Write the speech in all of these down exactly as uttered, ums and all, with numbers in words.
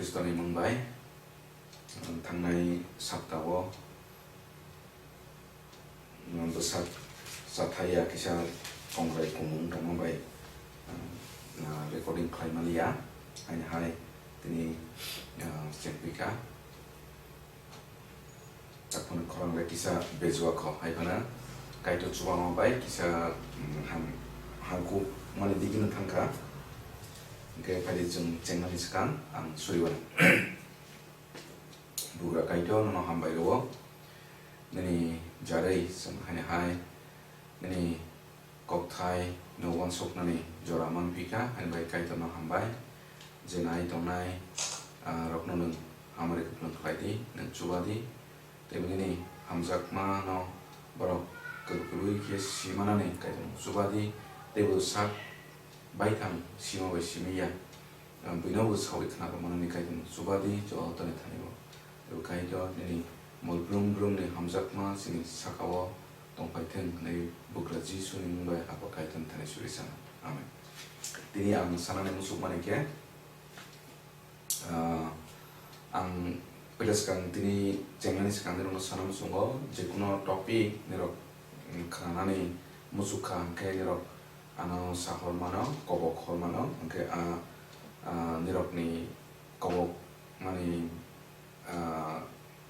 Khristoni mung bai, ang thangnai saptao, um, bwsak chathaiya kisa kongrai kumung tongma bai, um, uh, recording khlai maliya, haini hai tini, uh, chengpika. Takhorni khorang bai kisa bejua kho, hai phano Kaitor chubago bai kisa, mm, ham, hangkuk mani digino thangkha. Hwnkhe phaidi chwng chengnani swkang ang suriwano. Bugra Kaitor, nono hambai rwo. Nini jarwi chwng haini hai nini kokthai no uansuknani jora manphi kha, haini bai Kaitorno hambai. Je nai tongnai, ah, rokno nwng hamari kupulung khlai di, nwng chuba di. Tei nini hamjakmano borok kwrwi kwrwi khe simanani Kaitorno chuba di. Tei bo sak baithang sima bai simi ya. Ah, buino bo saui khna rwmani Kaitorno chuba di, jotono thani bo. Tei bo Kaitor nini mol brum brumni hamjakma chini sakao tongpai thung hwnwi bugra Jisuni mung bai Apha Kaitorni thani suri sano. Amen. Tini ang sanani muchukmani khe, ah, ang puila swkang tini chengnani swkang nirokno sana muchungo, jekuno topic nirok, mm, khnanani muchukha hwnkhe nirok ano sahor mano, kobok hor mano, hwnkhe a, a, nirokni kobok mani, a,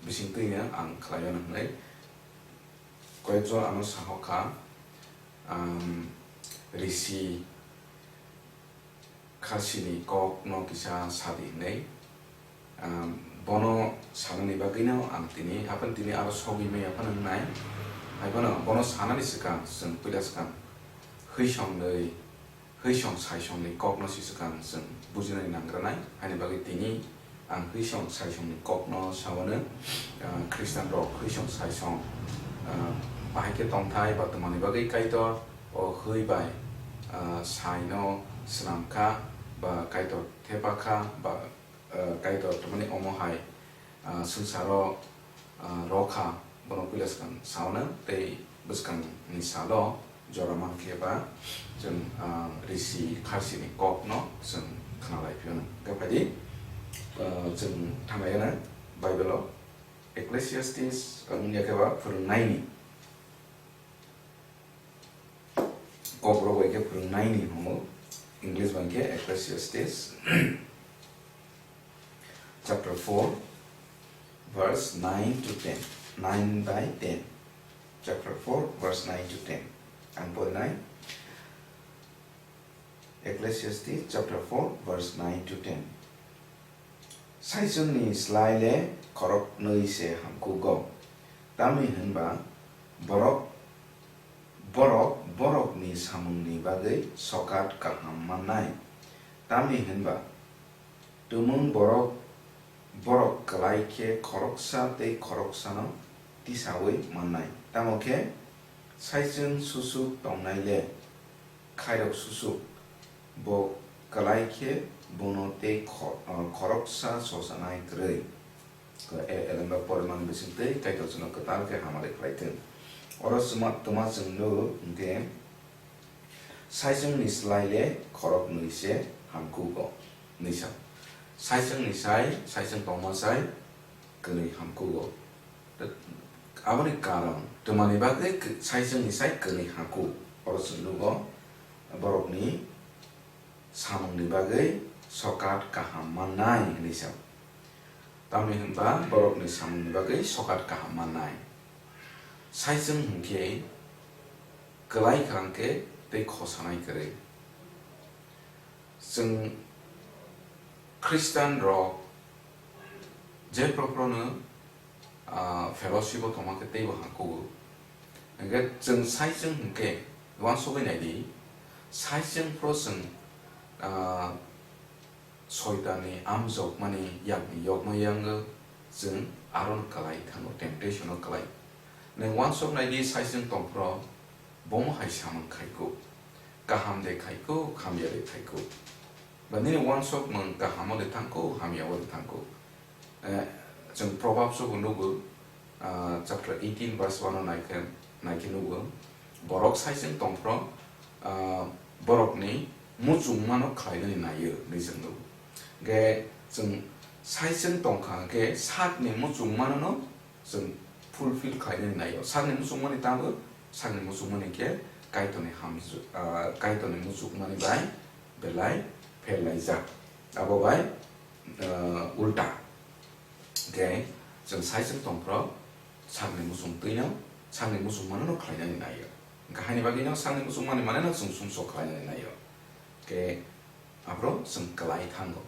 bisingtwino ang khlaio hwnwi. Koyekjon ano sahokha, um, risi Kharsini kokno kisa sadi hwnwi. Um, bono sanani bagwino ang tini, haphano tini aro sogwi maya phano wngnai. Hai phano bono sanani swkang chwng puila swkang hwisongni, hwisong saisongni kokno si swkang chwng bujinani nangranai. Haini bagwi tini ang hwisong saisongni kokno sawano, ah, Khristianrok hwisong saisong, ah, bahai khe tongthai ba twmani bagwi Kaitor o hwi bai, ah, saino swnam kha ba Kaitor thepa kha ba, ah, Kaitor twmani omo hai, ah, swngcharo, ah, rw kha, bono puila swkang sauna tei bwskangni salo jora mankhe ba chwng, ah, risi Kharsini kokno chwng khnalai phiyano. Hwnkhe phaidi, ah, chwng thanglaiana Bible-o Ecclesiastes wngya khe ba phwrwngnaini. Kokrok bai khe phwrwngnaini hwngo, English bai khe Ecclesiastes chapter four, verse nine to ten, nine by ten, chapter four, verse nine to ten. Ang porinai, Ecclesiastes chapter four, verse nine to ten. Saichungni slai le khoroknwi se hamkugo, tamni hwnba borok, borok borokni samungni bagwi sokat kaham mannai, tamni hwnba tumung borok, borok kwlai khe khoroksa tei khoroksano tisaui mannai. Tamo khe saichung susuk tongnai le khairok susuk, bo kwlai khe bono tei kho-, ah, khoroksa sosanai kwrwi. E-, elemba poriman bising tei Kaitor chwngno kwtal khe hamari khlai thung. Oro chwma-, twma chwng nuk hwnkhe, saichungni slai le khoroknwi se hamkugo, hwnwi sa. Saichungni sai, saichung tongma sai, kwnwi hamkugo. Aboni karon, twmani bagwi k-, saichungni sai kwnwi haku? Oro chwng nugo, borokni samungni bagwi sokat kaham mannai hwnwi sa. Tamni hwnba borokni samungni bagwi sokat kaham mannai. Saichung hwnkhe kwlai kwrang khe tei khosanai kwrwi. Chwng Khristian rok je phuru phuru no, ah, fellowship o tongma khe teibo hangkugo. Hwnkhe chwng saichung hwnkhe uansugwi naidi, saichung phuru chwng, ah, Soitanni amjokmani yakni yokma yango chwng aro no kwlai thango, temptation o kwlai. Nwng uansuk naidi, saichung tongphuru bomo hai samung khaikuk, kaham de khaikuk, hamya de khaikuk. Ba nini uansukmung kahamo de thangkuk, hamya o de thangkuk. Eh, chwng Proverbs o bo nugo, ah, chapter eighteen verse one o naikhe, naikhe nugo, borok saichung tongphuru, ah, borokni muchungmano khlainani naio hwnwi chwng nugo. Hwnkhe chwng Saichwng tongkha hwnkhe sakni muchungmano no chwng fulfill khlainani naio. Sakni muchungmani tamo, sakni muchungmani khe Kaitorni hamju-, ah, Kaitorni muchungmani bai belai pherlaijak. Abo bai, ah, ulta. Hwnkhe chwng saichwng tongphuru sakni muchung twino, sakni muchungmano no khlainani naio. Hwnkhe haini bagwino sakni muchungmani mane no chwng sumsok khlainani naio. Hwnkhe aphuru chwng kwlai thango.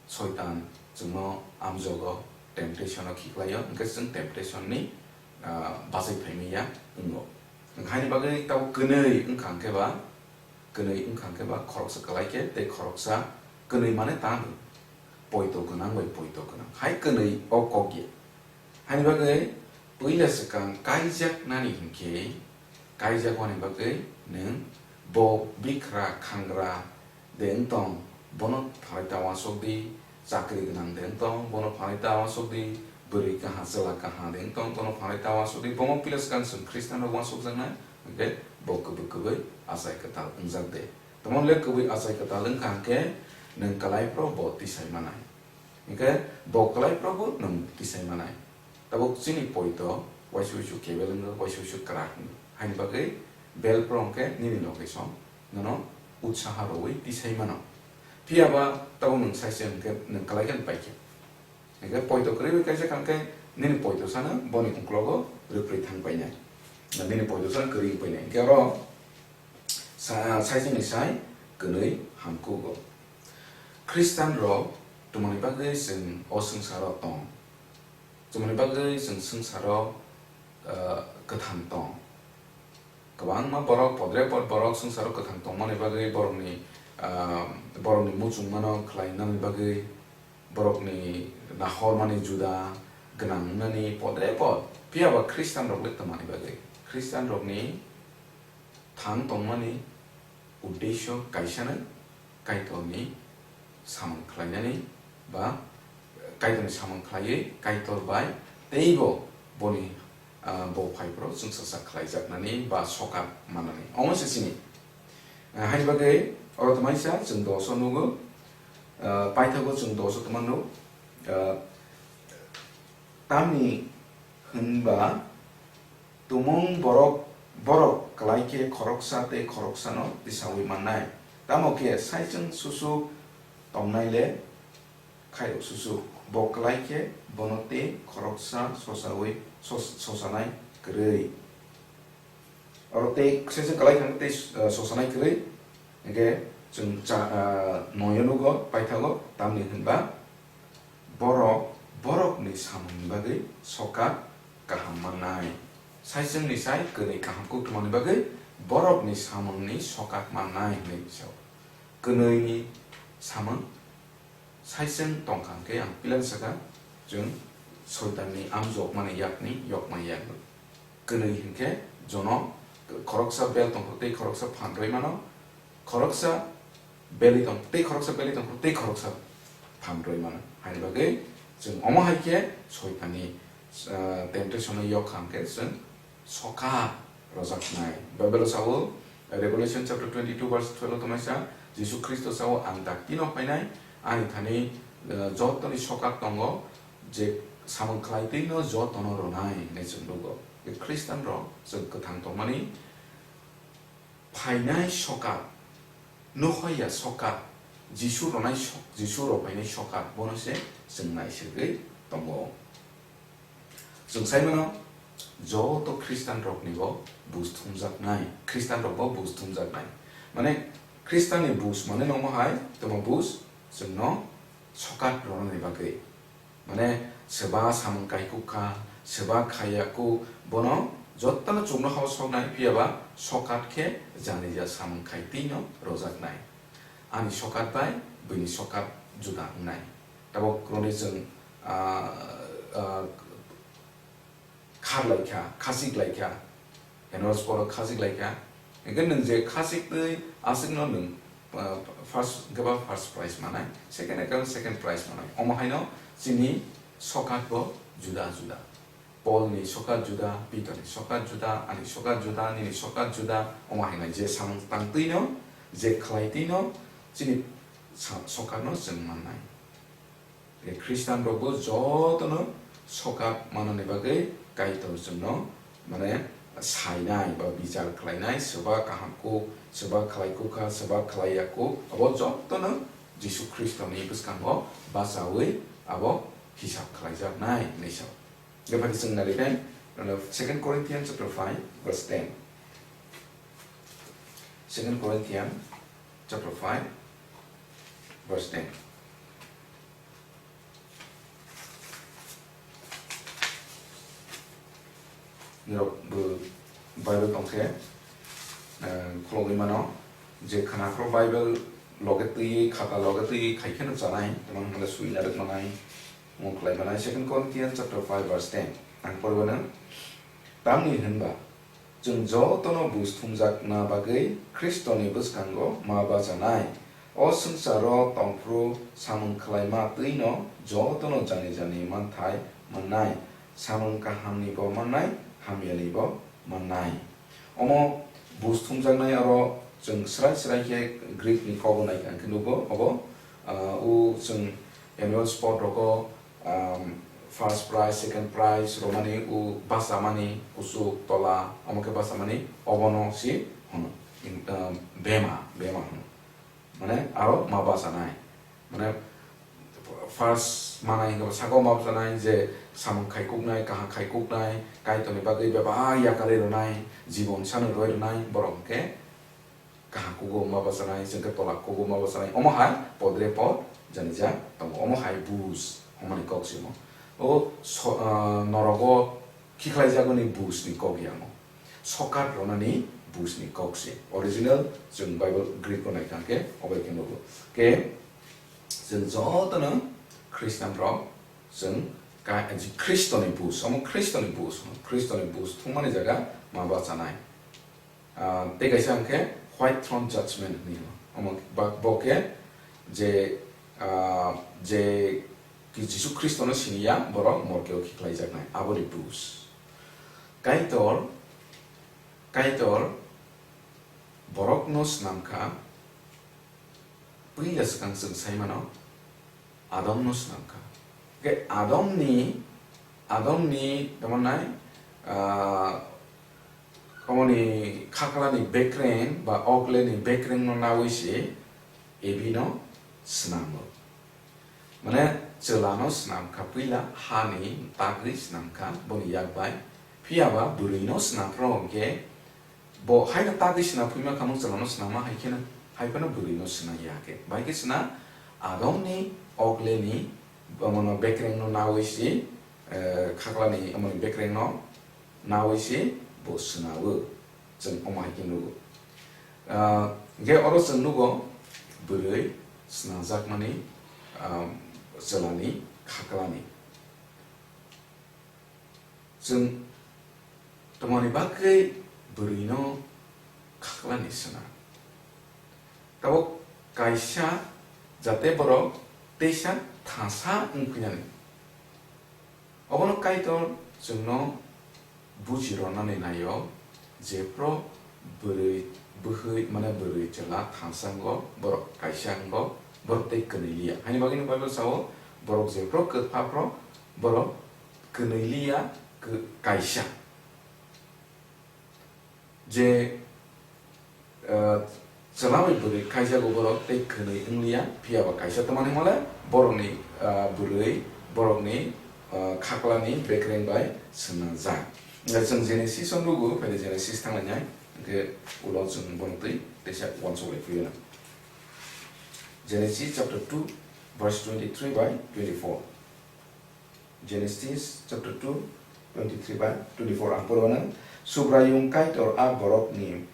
Soitan chwngno amjogo, temptation-o khiklaio, hwnkhe chwng temptation-ni, ah, bachai phaimaya wngo. Hwnkhe haini bagwi tabuk kwnwi wngkha hwnkhe ba, kwnwi wngkha hwnkhe ba khoroksa kwlai khe tei khoroksa kwnwi mane tamo poito gwnang bai poito gwnang. Hai kwnwi o kok ya. Haini bagwi puila swkang kaijaknani hinkhe, kaijakmani bagwi nwng bo bikra khangra de wng tong, bono phalai ta uansuk di, chakri gwnang de wng tong, bono phalai ta uansuk di, bwrwi kaha, chwla kaha de wng tong, bono phalai ta uansuk di, bomo puila swkang chwng Khristianrok uansukjaknai, hwnkhe bo kwbwi kwbwi achai kwtal wngjak de. Tamo le kwbwi achai kwtal wngkha hwnkhe nwng kwlai phuru bo tisai manai. Hwnkhe bo kwlai phuru bo nwng tisai manai. Tabuk chini poito waisa waisa kebel wngo, waisa waisa kwrak wngo. Haini bagwi bel phuru hwnkhe nini location nono utsaha rwui tisai mano. Phiya ba tabuk nwng saise hwnkhe nwng kwlai khe paikhe. Hwnkhe poito kwrwi bai kaisa kha hwnkhe nini poito sano boni uklogo rwpri thang painai. Nini poito sano kwrwi painai. Hwnkhe oro sa-, saichwngni sai kwnwi hamkugo. Khristianrok twmani bagwi chwng o swngcharo tong? Twmani bagwi chwng swngcharo, ah, kwthang tong? Kwbangma borok, podre pod borok swngcharo kwthang tongmani bagwi, borokni, ah, borokni muchungmano khlainani bagwi, borokni nahormani juda gwnang wngnani podre pod. Phiya ba Khristianrok le twmani bagwi? Khristianrokni thang tongmani uddesyo kaisano Kaitorni samung khlainani ba Kaitorni samung khlaiwi Kaitor bai teibo boni, ah, bo phaiphuru chwngsacha khlaijaknani ba sokat manani. Omo se chini. Ah, haini bagwi oro twmaisa chwng doso nugo, ah, paithago chwng doso twmano, ah, tamni hwnba tumung borok, borok kwlai khe khoroksa tei khoroksano tisaui mannai. Tamo khe saichwng susuk tongnai le khairok susuk. Bo kwlai khe bono tei khoroksa sosaui sos-, sosanai kwrwi. Oro tei saichwng kwlai thangkhe tei, eh, sosanai kwrwi. Hwnkhe chwng cha-, ah, noyo nugo, paithago, tamni hwnba borok borokni samungni bagwi sokat kaham mannai. Saichwngni sai kwnwi kaham kuk tongmani bagwi borokni samungni sokat mannai hwnwi sao. Kwnwini samung saichwng tongkha hwnkhe ang pilani saka chwng Soitanni amjokmani yakni yokmani yakno. Kwnwi hinkhe jono khoroksa bel tongkha tei khoroksa phan rwi mano, khoroksa belwi tong-, tei khoroksa belwi tongkha tei khoroksa phan rwi mano. Haini bagwi chwng omo hai khe Soitanni, ah, temptation-o yok kha hwnkhe chwng sokat rojaknai. Bible-o sao, Revelation chapter twenty-two verse twelve-o tongmai sa, Jisu Khristo sao, "Ang daktino phainai, ani thani, eh, jotoni sokat tongo, je samung khlai twino jotono rwnai," hinwi chwng nugo. Be Khristianrok chwng kwthang tongmani phainai sokat, nukhaiya sokat, Jisu rwnai sok-, Jisu rw phainai sokat, bono se chwng naisirgwi tongo. Chwng sai mano, joto Khristian rokni bo buj thumjaknai, Khristian rok bo buj thumjaknai. Mane, Khristian ni buj mane no omo hai, tamo buj, chwngno sokat rwnani bagwi. Mane, swba samung kaikuk kha, swba khaiya kuk, bono jotono chuknohao soknai, phiya ba sokat khe janija samung khai twino rojaknai. Ani sokat bai buini sokat juda wngnai. Tabuk roni chwng, ah, ah, kharlai kha, khachik lai kha, annual sport o khachik lai kha. Hingke nwng je khachik twi aswkno nwng, ah, first hingke ba first prize manai, second hingke ba second prize manai. Omo haino chini sokat bo juda juda. Paul ni sokat juda, Peter ni sokat juda, ani sokat juda, nini sokat juda, omo hai nai je samung tang twi no, je khlai twi no, chini sa-, sokat no chwng mannai. Khristian rokbo jotono sokat manani bagwi Kaitor chwngno, mane, sainai ba bichar khlainai, swba kaham kuk, swba khlai kuk kha, swba khlai ya kuk, abo jotono Jisu Khristoni bwskango bachaui abo hisab khlaijaknai hinwi sao. Bebakhe chwng nari khe, ano, Second Corinthians chapter five, verse ten. Second Corinthians chapter five, verse ten. Nirok bo Bible tong khe, eh, khulogwi mano, je khwnaphru Bible loge twi, khata loge twi khai kheno chanai, tamo hwnle suina rwk manai, mung khlai manai. Second Corinthians chapter five verse ten. Ang poribano, tamni hwnba, chwng jotono buj thumjakna bagwi Khristoni bwskango ma bachanai. O swngcharo tongphru samung khlaima twino jotono jani jani manthai mannai, samung kahamnibo mannai, hamyanibo mannai. Omo buj thumjaknai aro chwng srai srai khe Greek ni kokbo nai kha, hwnkhe nugo obo, ah, o chwng annual sport rogo, um, first prize, second prize romani, o bachamani, kuchuk, tola, omo khe bachamani, obono si hwno, um, bema, bema hwno. Mane aro ma bachanai. Mane first manai hwnkhe saka o ma bachanai je samung khai kuknai, kaham khai kuknai, Kaitorni bagwi bebak yakarwi rwnai, jibon sano rwui rwnai, borok hwnkhe kaham kugo ma bachanai, chwngkhe tola kugo ma bachanai. Omo hai podre pod jani jak tongo. Omo hai buj hwnmani kok simo. O so-, ah, norogo khiklaijagoni buj ni kok ya omo. Sokat rwnani buj ni kok se. Original chwng Bible Greek o nai kha khe obo khe nugo. Khe chwng jotono Khristian rok chwng ka-, Khristoni buj, omo Khristoni buj, Khristoni buj thwngmani jaga ma bachanai. Ah, tei kaisa hwnkhe white throne judgment hwnwi hino. Omo ba-, bo khe je, ah, je ki Jisu Khristono siniya borok morkeo khiklaijaknai, aboni buj. Kaitor, Kaitor borokno snam kha, puila swkang chwng sai mano, Adomno swnam kha. Hwnkhe Adomni, Adomni tamo nai, ah, omoni khaklani bekreng ba okleni bekrengno naui se Ebino swnamo. Mane chwlano swnam kha puila, hani tagwi swnam kha boni yak bai. Phiya ba bwrwino swnam phro hwnkhe Bo haino tagwi swnam phima khamung chwlano swnama hai kheno, hai phano bwrwino swnam ya khe. Bai khe chwna Adomni okleni, omono bekrengno naui si, eh, khaklani omoni bekrengno naui si bo swnao. Chwng omo hai khe nugo. Ah, hwnkhe oro chwng nugo bwrwi swnamjakmani, ah, chwlani khaklani. Chwng tongmani bagwi bwrwino khaklani swnam. Tabuk kaisa jate borok teisa thangsa wngphinani. Obono Kaitor chwngno buji rwnani naio, jephru bwrwi bwhwi, mane bwrwi chwla thangsa wngo, borok kaisa wngo, borok tei kwnwi liya. Haini bagwino Bible sao, borok jephru kwtha phro, borok kwnwi liya, kw-, kaisa. Je, eh, chwla bai bwrwi kaijago borok tei kwnwi wngliya, phiya ba kaisa tongmani hwnle borokni, eh, bwrwi, borokni, eh, khaklani bekreng bai swnamjak. Hwnkhe chwng Genesis o nugo, phai Genesis thanglainai, hwnkhe ulo chwng bono twi teisa uansuk lai phiyana. Genesis chapter two, verse twenty-three by twenty-four. Genesis chapter two, twenty-three by twenty-four ang pormano, Subraiyung Kaitor a borokni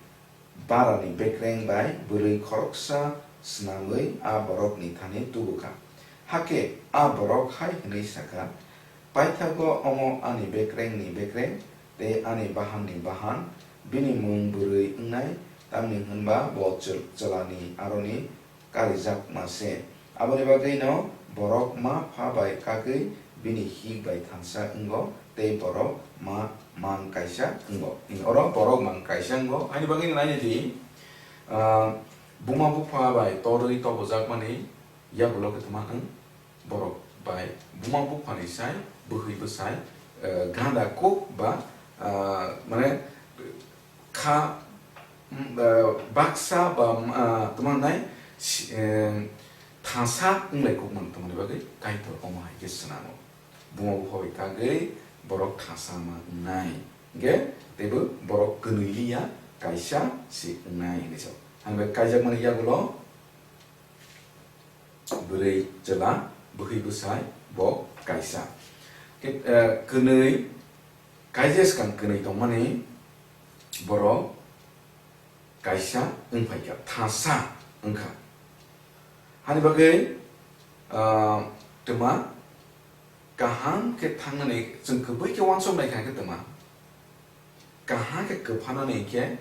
barani bekreng bai bwrwi khoroksa snamwi a borokni thani tubu kha. Hakhe a borok hai hwnwi sa kha, "Paithago omo ani bekrengni bekreng tei ani bahanni bahan, bini mung bwrwi wngnai, tamni hwnba bo chwl-, chwlani aroni karijakma se. Aboni bagwino borok ma pha bai kagwi bini hik bai thansa wngo tei borok ma mang kaisa wngo." Oro borok mang kaisa wngo. Haini bagwi nainai di, ah, buma bupha bai torwi tobojakmani yagulo kwthwma wng borok Bai buma buphani sai, bwhwi bwsai, eh, ganda kuk ba, ah, mane kha, mm, eh, baksa ba, ah, tamo nai si-, eh, thasa wnglai kuk mano, tamoni bagwi Kaitor omo hai khe swnamo. Buma bupha bai kagwi borok thasa ma wngnai. Hingkhe teibo borok kwnwi liya, kaisa se wngnai hinwi sao. Ani bai kaijakmani yagulo bwrwi chwla, bwhwi bwsai bo kaisa. Ke-, eh, kwnwi, kaisa swkang kwnwi tongmani borok kaisa wng phaikha, thasa wngkha. Hani bagwi, ah, twma kaham khe thangnani chwng kwbwi khe uansuk nai kha khe twma kaham khe kwphanani khe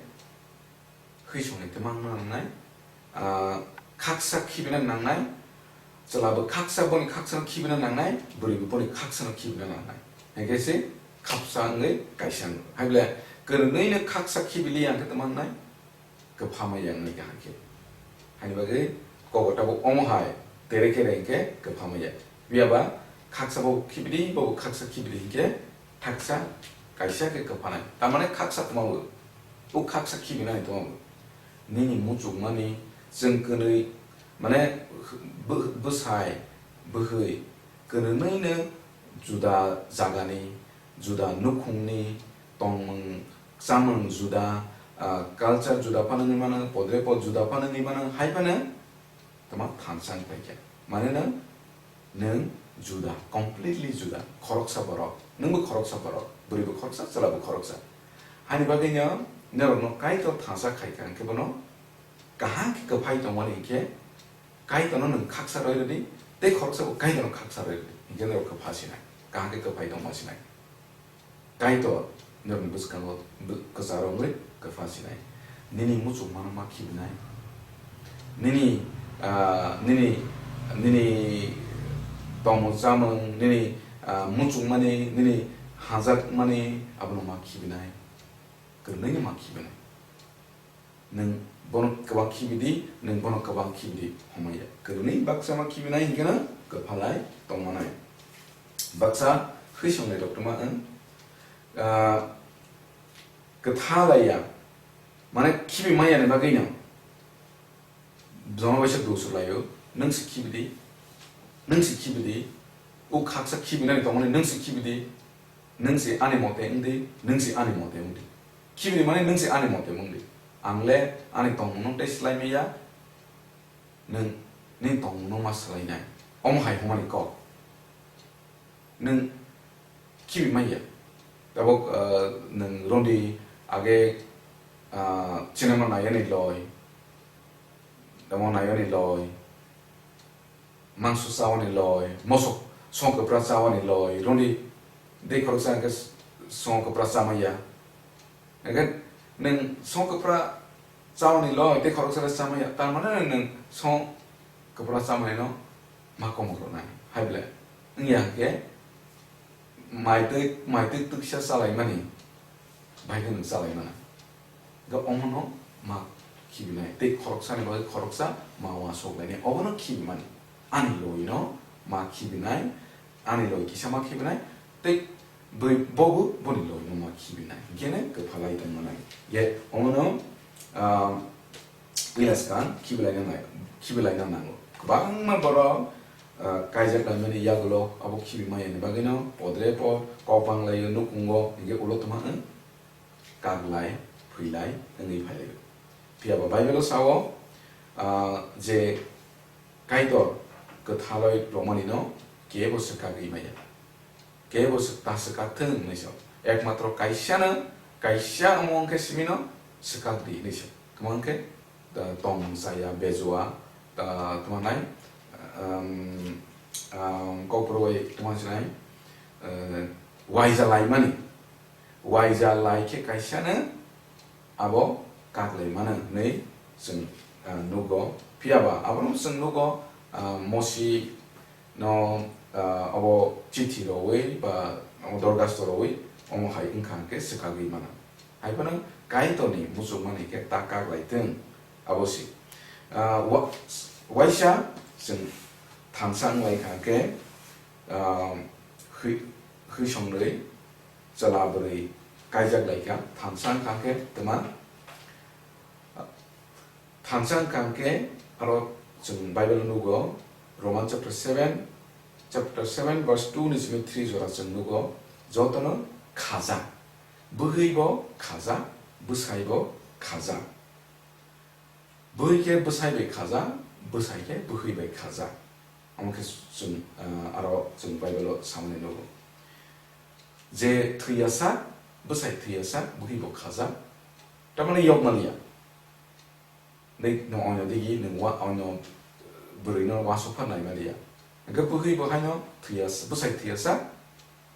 hwisongni twma wngna nangnai, ah, khaksa khibina nangnai, chwla bo khaksa boni khaksano khibina nangnai, bwrwi bo boni khaksano khibina nangnai. Hingkhe se khapsa wngwi kaisa wngkha. Hai bole kwrwngnwino khaksa khibiliya hwnkhe twma wngnai? Kwpha maya wngwi kaham khe. Hani bagwi kobo tabuk omo hai tere kere hingkhe kwpha maya. Phiya ba khaksa bo khibidi, bo khaksa khibidi hingkhe thaksa kaisa khe kwphanai. Tamani khaksa twma bo. O khaksa khibinani twma bo. Nini muchungmani chwng kwnwi, mane, bw-, bwsai, bwhwi, kwnwnwino juda jagani, juda nukhungni tongmung chamung juda, ah, culture juda phano wngwi mano, podrepot juda phano wngwi mano, hai phano tamo thansa wng paikha. Mane nwng, nwng juda, completely juda, khoroksa borok, nwngbo khoroksa borok, bwrwibo khoroksa, chwlabo khoroksa. Hani bagwino norokno Kaitor thansa khaikha, hwnkhe bono kaham khe kwphai tongmani hinkhe Kaitorno nwng khaksa roi rwdi, tei khoroksa bo Kaitorno khaksa roi rwdi, hinkhe norok kwpha sinai, kaham khe kwphai tongma sinai. Kaitor norokni bwskango bw-, kwcharo wngwi kwpha sinai. Nini muchungmano ma khibinai. Nini, ah, nini, nini tongmung chamung, nini, ah, muchungmani, nini hajakmani abono ma khibinai. Kwrwngnaino ma khibinai. Nwng bono kwbang khibi di, nwng bono kwbang khibi di, homaya. Kwrwngni baksa ma khibinai hinkhe no kwphalai tongmanai. Baksa hwisongnai rok tongma wng, ah, kwthalaiya, mane khibi maya ni bagwi no. Joma bai se dusuk laio, nwng se khibi di, nwng se khibi di, o khaksa khibinani tongmani nwng se khibi di, nwng se ani mote wng di, nwng se ani mote wng di. Khibini mani nwng se ani mote wng di. Ang le ani tongmungno tei swlai maya, nwng nini tongmungno ma swlainai. Omo hai hwnmani kok. Nwng khibi manya. Tabuk, ah, nwng rondi age, ah, cinema naiya ni loi, tamo naiya ni loi, mangso chawa ni loi, mosok song kwpra chawa ni loi, rondi tei khoroksa hwnkhe song kwpra chamaya. Hwnkhe nwng song kwpra chawa ni loi tei khoroksa le chamaya, tar mane nwng song kwpra chamani no ma komok rwnai, hai ble wngya hwnkhe maitwi, maitwi twksa chalaimani bai khe nwng chalaimana. Ga omono ma khibinai tei khoroksani bagwi khoroksa ma uansuk lainai, obono khibimani. Ani loino ma khibinai, ani loi kisa ma khibinai, tei boi bobo boni loino ma khibinai. Hinkhe no kwphalai tongmanai. Ye omono, ah, puila swkang khibilaina nai-, khibilaina nango. Kwbangma borok, ah, kaijak laimani yagulo abo khibi maya ni bagwino podre pod kok bang laio nukhungo, hinkhe ulo tongma wng kaglai, phwilai wngwi phailaio. Phiya ba Bible-o sao, ah, je Kaitor kwthaloi rwmanino kebo swkagwi maya. Kebo swk-, ta swkak thung hinwi sao. Ekmatro kaisano, kaisa omo wngkhe simino swkak di hinwi sao. Tamo wngkhe, ah, tong chaya, bejua, ah, tamo nai, um, um, kokborok bai tamo sinai, eh, waija laimani. Waija lai khe kaisano abo kaklai mano hinwi chwng, ah, nugo. Phiya ba abono chwng nugo, ah, Mosi no, ah, abo chithi rwui ba abo dorgasto rwui omo hai wngkha hwnkhe swkagwi mano. Hai phano Kaitorni muchungmani khe ta kaklai thung, abo se. Ah, wa-, waisa chwng thansa wng lai kha hwnkhe, ah, hwi-, hwisongrwi chwla bwrwi kaijak lai kha, thansa wngkha khe twma. Thansa wngkha khe aro chwng Bible nugo, Roman chapter seven, chapter seven verse two ni simi three jora chwng nugo, jotono khaja. Bwhwi bo khaja, bwsai bo khaja. Bwhwi khe bwsai bai khaja, bwsai khe bwhwi bai khaja. Omo khe chwng, ah, aro chwng Bible o samani nugo. Je thwiya sak, bwsai thwiya sak, bwhwi bo khaja. Tamani yokmaliya. Dei, nwng oino digi, nwng wa-, oino bwrwino wasok pha naima liya. Hwnkhe bwhwi bo haino thwiya s-, bwsai thwiya sa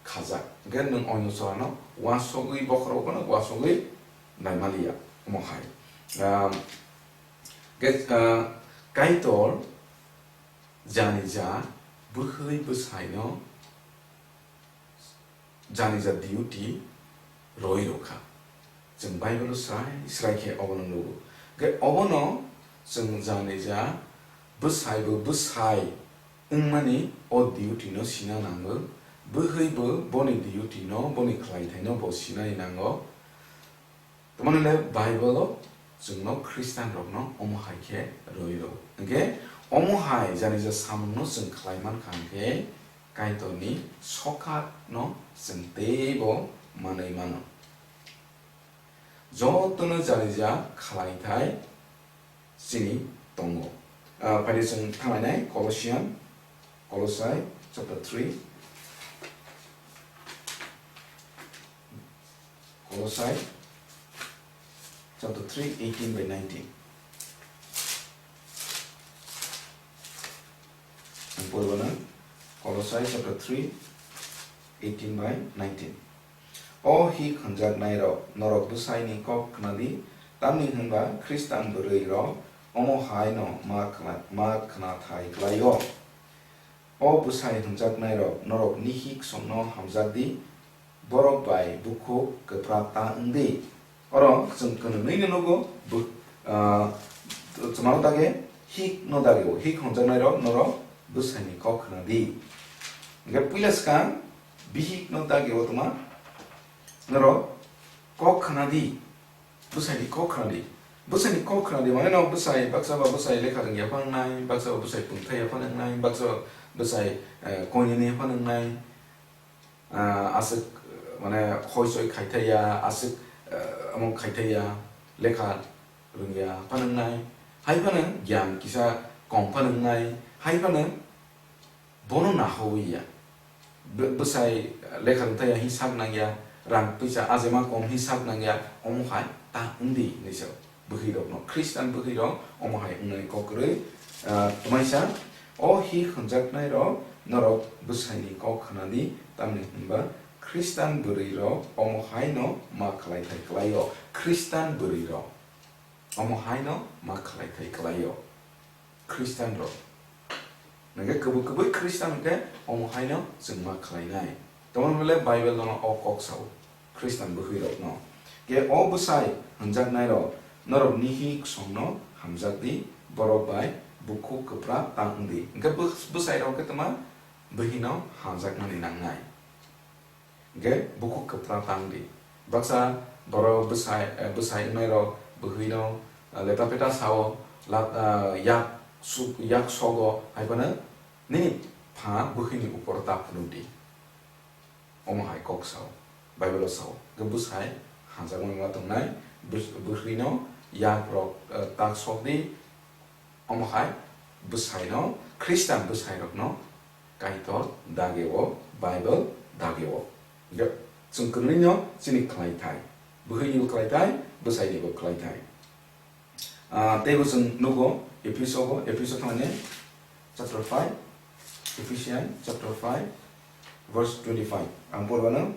khajak. Hwnkhe nwng oino chorano wasogwi bokhorok phano wasogwi naima liya. Omo hai. Ah, hwnkhe, ah, Kaitor jani ja bwhwi bwsaino jani ja duty roi rokha. Chwng Bible o srai srai khe obono nugo. Hwnkhe obono chwng jani ja bwsai bo bwsai wngmani o duty no sina nango. Bwhwi bo boni duty no, boni khlaithai no bo sinani nango. Tamani le Bible o chwngno Christian rokno omo hai khe roi rw. Hwnkhe omo hai jani ja samungno chwng khlai mankha hwnkhe Kaitorni sokakno chwng teibo manwi mano. Jotono jani ja khlaithai chini tongo. Ah, phaidi chwng thanglainai Colossian, Kolosai chapter three. Kolosai chapter three, eighteen by nineteen. Ang poribana Kolosai chapter three, eighteen by nineteen. O hik hwnjaknairok, norok bwsaini kok khnadi, tamni hwnba Khristan bwrwirok omo haino ma khna-, ma khnathai klaio. O bwsai hwnjaknairok, norok nihik songno hamjak di, borok bai bukhuk kwprak ta wng di. Oro chwng kwnwi nwi nugo, bu-, ah, chwmano dage hik no dage o, hik hwnjaknairok norok bwsaini kok khna di. Hwnkhe puila swkang bihik no dage o tuma norok kok khna di. Bwsaini kok khna di. Bwsaini kok khna di, mane no bwsai, baksa ba bwsai lekha rwngya phano wngnai, baksa ba bwsai pungthai ya phano wngnai, baksa ba bwsai, eh, koinene phano wngnai. Ah, aswk, mane hoi soi khaithai ya, aswk, eh, omo khaithai ya, lekha rwngya phano wngnai. Hai phano gyan kisa kom phano wngnai, hai phano bono nahowi ya. Bw-, bwsai lekha rwngthai ya hwnwi sak nang ya, rang twisa ajema kom hwnwi sak nang ya, omo hai ta wng di hinwi sa o. Bwkhwi rokno, Khristan bwkhwi rok omo hai wngnani kok kwrwi, ah, twmaisa, o hik hwnjaknai rok norok bwsaini kok khna di, tamni hwnba Khristan bwrwi rok omo hai no ma khlai thai klai o, Khristan bwrwi rok. Omo haino ma khlai thai klai o Khristan rok. Hwnkhe kwbwi kwbwi Khristan hwnkhe omo haino chwng ma khlainai. Tamoni hwnle Bible nono o kok sao, Khristan bwkhwi rokno. Khe o bwsai hwnjaknai rok, norok nihik songno hamjak di, borok bai bukhuk kwpra ta wng di. Hwnkhe bw-, bwsai rok khe tma bwhino hamjakmani nangnai. Hwnkhe bukhuk kwpra tang di. Baksa borok bwsai, eh, bwsai wngnairok bwhwino, eh, leta peta sao, lat-, eh, yak suk-, yak sogo, hai phano nini pha bwhwini upor ta phunuk di. Omo hai kok sao, Bible o sao. Hwnkhe bwsai hamjakmani ma tongnai, bws-, bwhwino yak rok, eh, tak sok di, Omo hai bwsaino, Khristan bwsairokno Kaitor dageo, Bible dageo. Hwnkhe chwng kwnwino chini khlai thai. Bwhwinibo khlai thai, bwsainibo khlai thai. Ah, teibo chwng nugo Epheso o, Epheso thani chapter five, Ephesians chapter five, verse twenty-five. Ang pormano,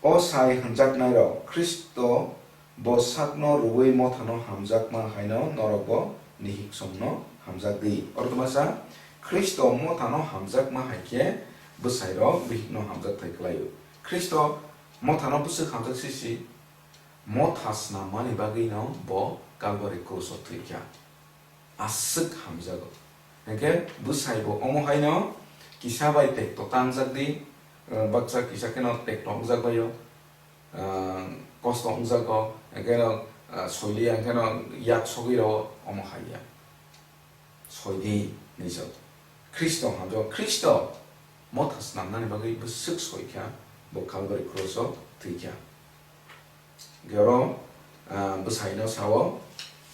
O sai hwnjaknairok, Khristo bo sakno rwui mothano hamjakma haino norokbo nihik songno hamjak di. Oro twmasa, Khristo mothano hamjakma hai khe bwsairok bihikno hamjak thai klai-o. Khristo mothano bwswk hamjak sisi, motha snammani bagwino bo Kalbari kruso thwi kha. Aswk hamjago. Hwnkhe bwsai bo omo haino kisa bai tekto tangjak di, eh, baksa kisa kheno tekto wngjak bai o, eh, kosto wngjak o, hwnkhe no, eh, soiliya hwnkhe no yak sogwi rw o, omo hai ya. Soi di, hinwi sa o. Khristo hamjak, Khristo motha snamnani bagwi bwswk soi kha, bo Kalbari kroso thwi kha. Hwnkhe oro, ah, bwsaino sa o,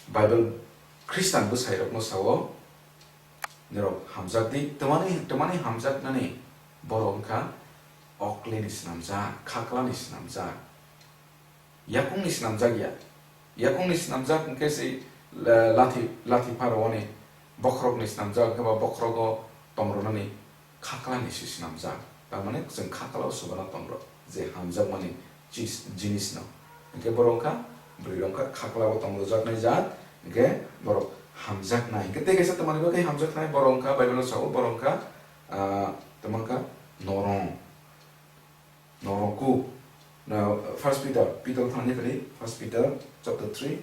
Bible Khristan bwsairokno sa o, norok hamjak di, twmani, twmani hamjaknani borok wngkha okleni snamjak, khaklani snamjak. Yakungni snamjak ya. Yakungni snamjak hwnkhe se, la-, lathi, lathi pharo oni bokhorokni snamjak hwnkhe ba bokhorogo tong rwnani khaklani se snamjak. Tamani chwng khaklao swbana tong rw je hamjakmani chis-, jinisno. Hwnkhe borok wngkha, bwrwi rok wngkha khaklao tong rwjaknai jat, hwnkhe borok hamjaknai. Hwnkhe tei kaisa tamani bagwi hamjaknai borok wngkha, Bible-o sao borok wngkha, ah, tamo wngkha norong. Norok kuk. Now, First Peter, Peter thani kali, First Peter chapter three.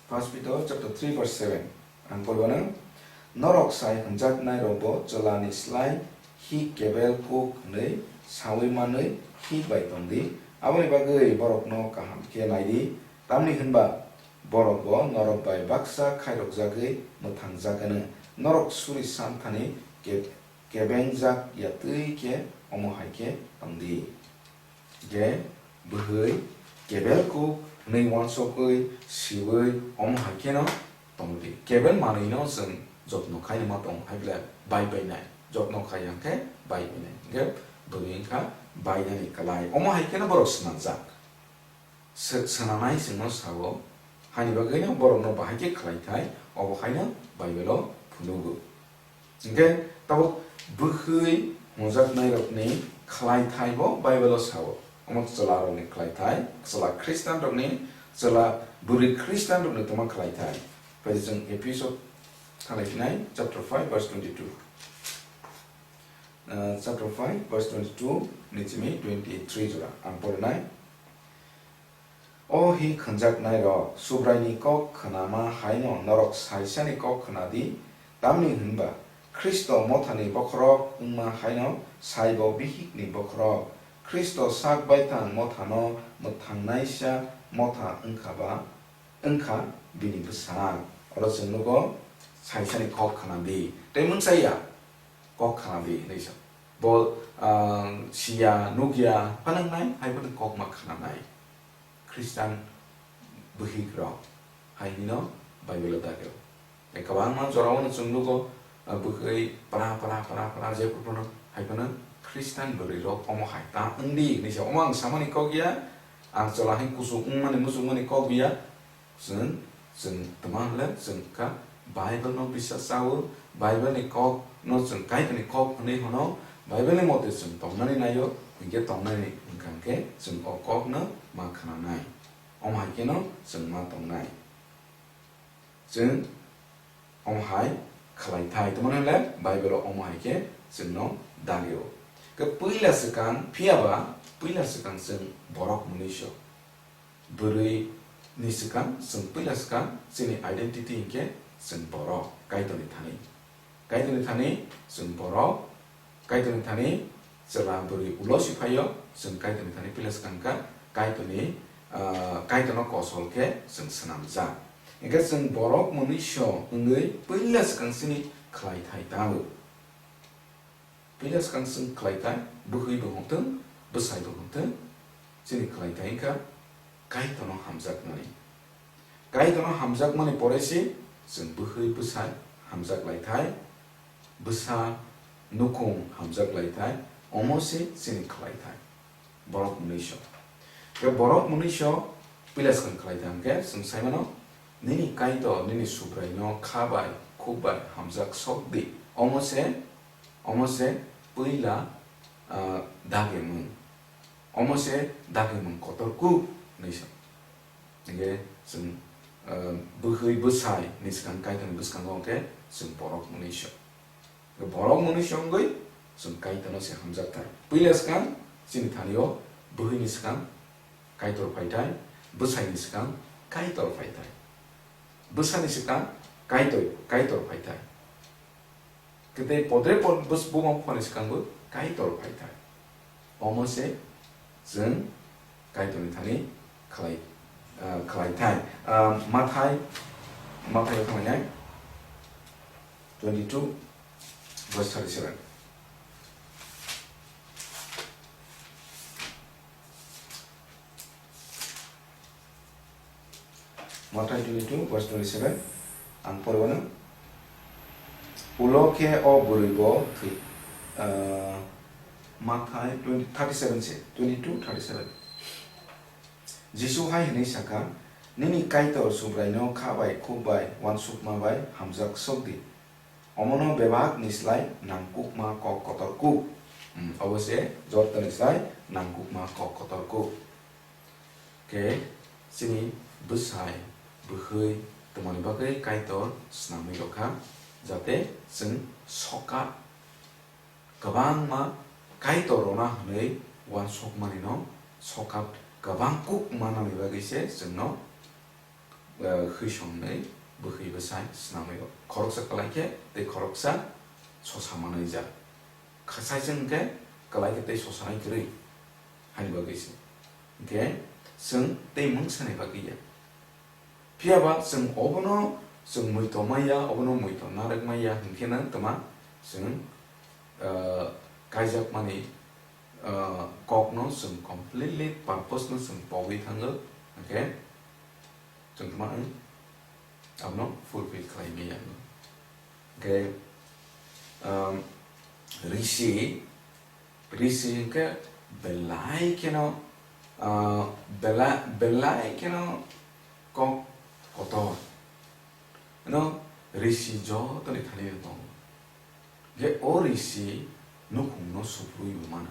First Peter chapter three verse seven. Ang pori mano, norok sai hwnjaknai rokbo chwlani slai hik kebel kuk hwnwi saui manwi hik bai tong di. Aboni bagwi borokno kaham khe nai di. Tamni hwnba, borok bo norok bai baksa khairokjagwi mwthangjak hwno. Norok suri san thani ke-, kebengjak ya twi khe omo hai khe tong di. Je bwhwi kebel kuk hwnwi uansukwi siui omo hai kheno tong di. Kebel manwino chwng jotno khainwi ma tong hai ble bai bai nai. Jotno khai ya khe bai bai nai. Hwnkhe bwrwi wngkha bainani kwlai. Omo hai kheno borok swnamjak. Se-, swnamnai chwngno sao, haini bagwino borokno bahai khe khlai thai, obo haino Bible-o phunugo. Hinkhe tabuk bwkhwi hwnjaknairokni khlai thai bo Bible-o sao. Omo chwlarokni khlai thai, chwla Khristanrokni, chwla bwrwi Khristanrokni tongma khlai thai. Phai chwng Epheso thanglai phinai chapter five verse twenty-two. Ah, chapter five verse twenty-two ni simi twenty-three jora ang porinai. O hi khwnjaknairok, Subraini kok khnama haino norok saisani kok khna di, tamni hwnba Khristo mothani bokhorok wngma haino saibo bihikni bokhorok. Khristo sak baithang mothano mwthangnaisa motha wngkha ba, wngkha bini bwsak. Oro chwng nugo, saisani kok khna di. Tei mungsa ya kok khna di hinwi sa. Bo, ah, siya, nukya, phano wngnai, hai phano kok ma khnanai. Khristan bwhikrok hai hino Bible-o dageo. Tei kwbangma jorao no chwng nugo, ah, bwkhwi pra, pra, pra, pra, jephru phano hai phano Khristan bwrwirok omo hai ta wng di hinwi sa. Omo ang samani kok ya, ang chwla hai kuchuk wngmani, muchungmani kok ya. Chwng, chwng tma hwnle chwng kha Bible no bisa chao, Bible ni kok no chwng Kaitor ni kok hwnwi hwno, Bible ni mote chwng tongnani naio, hinkhe tongnani wngkha hinkhe chwng o kok no ma khnanai. Omo hai kheno chwng ma tongnai. Chwng omo hai khlai thai, tma hwnle Bible o omo hai khe chwng no dagio. Khe puila swkang, phiya ba puila swkang chwng borok mwnwi so. Bwrwi ni swkang, chwng puila swkang chini identity hinkhe chwng borok Kaitorni thani. Kaitorni thani chwng borok, Kaitorni thani chwla bwrwi ulo si phaio, chwng Kaitorni thani puila swkang kha Kaitorni, ah, Kaitorno kosol khe chwng swnamjak. Hinkhe chwng borok mwnwi so wngwi puila swkang chini khlai thai tamo. Puila swkang chwng khlai thai, bwkhwi bo hwn thung, bwsai bo hwn thung, chini khlai thai wngkha Kaitorno hamjakmani. Kaitorno hamjakmani pore se chwng bwkhwi bwsai hamjak lai thai, bwsa nukhung hamjak lai thai, omo se chini khlai thai. Borok mwnwi so. Khe borok mwnwi so puila swkang khlai thang khe chwng sai mano, nini Kaitor, nini Subraino kha bai, khuk bai hamjak sok di. Omo se, omo se puila, ah, dagimung. Omo se dagimung kotor kuk hinwi sa. Hinkhe chwng, ah, bwkhwi bwsai ni swkang Kaitorni bwskango hwnkhe chwng borok mwnwi so. Borok mwnwi se wngwi chwng Kaitorno se hamjak thai. Puila swkang chini thani-o bwkhwini swkang Kaitor phai thai, bwsaini swkang Kaitor phai thai. Bwsani swkang Kaitor, Kaitor phaithai. Khe tei podre pod bus bumung phone swkangbo Kaitor phaithai. Omo se chwng Kaitorni thani khlai, ah, khlaithai. Ah, Mathai, Mathai o thanglainai twenty-two verse thirty-seven. Mathai twenty-two verse twenty-seven, ang porwano. Ulo khe o bwrwi bo thwi, ah, Mathai twenty, thirty-seven se, twenty-two thirty-seven. Jisu hai hwnwi sakha, "Nini Kaitor Subraino kha bai khuk bai uansukma bai hamjak sok di. Omono bebak ni slai nangkukma kok kotor kuk." Hmm, obo se joto ni slai nangkukma kok kotor kuk. Khe chini bwsai, bwkhwi tongmani bagwi Kaitor swnamwi rwkha, jate chwng sokat kwbangma Kaitor rwna hwnwi uansukmani no sokat kwbang kuk manani bagwi se chwngno, eh, khwisongnwi bwkhwi bwsai swnamwi rw-, khoroksa kwlai khe tei khoroksa sosa manwi ja. Khasai chwng khe kwlai khe tei sosanai kwrwi. Hani bagwi se. Hinkhe chwng tei mungsani bagwi ya. Phiya ba chwng obono chwng muitom maya, obono muitom narwk maya hinkhe no twma chwng, ah, kaijakmani, ah, kokno chwng completely purpose no chwng pogwi thango. Hinkhe chwng twma wng abono fulfill khlai maya wng. Hinkhe, um, risi, risi hinkhe belai kheno, ah, bela-, belai kheno kok kotor. No risi jotoni thani tongo. Hinkhe o risi nukhungno suprwi bo mano.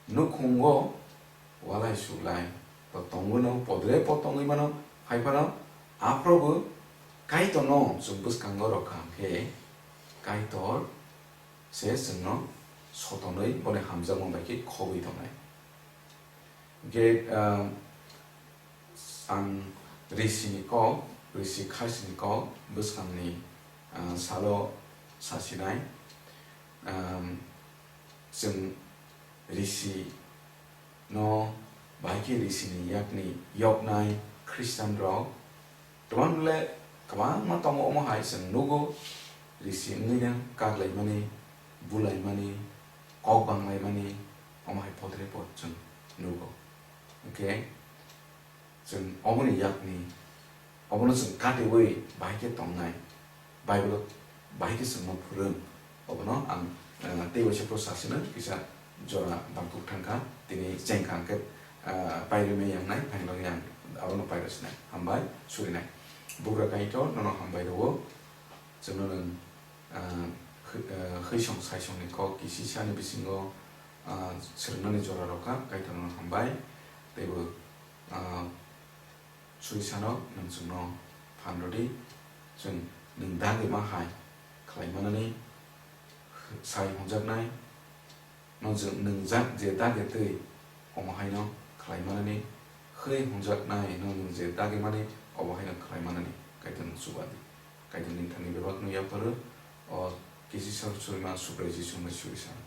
Nukhungo walai suklai bo tongwino, podre pod tongwi mano, hai phano aphrobo Kaitorno chwng bwskango rwkha khe Kaitor se chwngno sotonwi boni hamjakma bai khe khobwi tongnai. Hinkhe, ah, ang risini kok, risi khaisini kok bwskangni, ah, salo sasinai, ah, chwng risi no bahai khe risini yakni yoknai Christian rok Twmang le kwbangma tongo, omo hai chwng nugo, risi wngwi no kak laimani, bu laimani, kok bang laimani, omo hai podre pod chwng nugo. Hinkhe chwng oboni yakni, obono chwng katiwi bahai khe tongnai, Bible o bahai khe chwngno phwrwng. Obono ang, eh, tei waisa phuru sasino kisa jora bangkuk thangkha, tini chengkha hwnkhe, eh, pairwmai yangnai, phaini bagwi ang abono pairw sinai. Hambai, surinai. Bugra Kaitor, nono hambai rwo. Chwngno nwng, eh, hwi-, eh, hwisong saisongni kok kisisani bisingo, eh, swrwngnani jora rwkha, Kaitor nono hambai. Teibo, eh, Surisano nwng chwngno phan rwdi, chwng nwng dagima hai khlai manani sai hwnjaknai, no chwng nwng jak je dagi twi omo haino khlai manani, hwi hwnjaknai no nwng je dagimani obo haino khlai manani Kaitor nwng chuba di. Kaitor nini thani bebak no yapharw, o kisisa surima Subrai Jisu nwng surisano.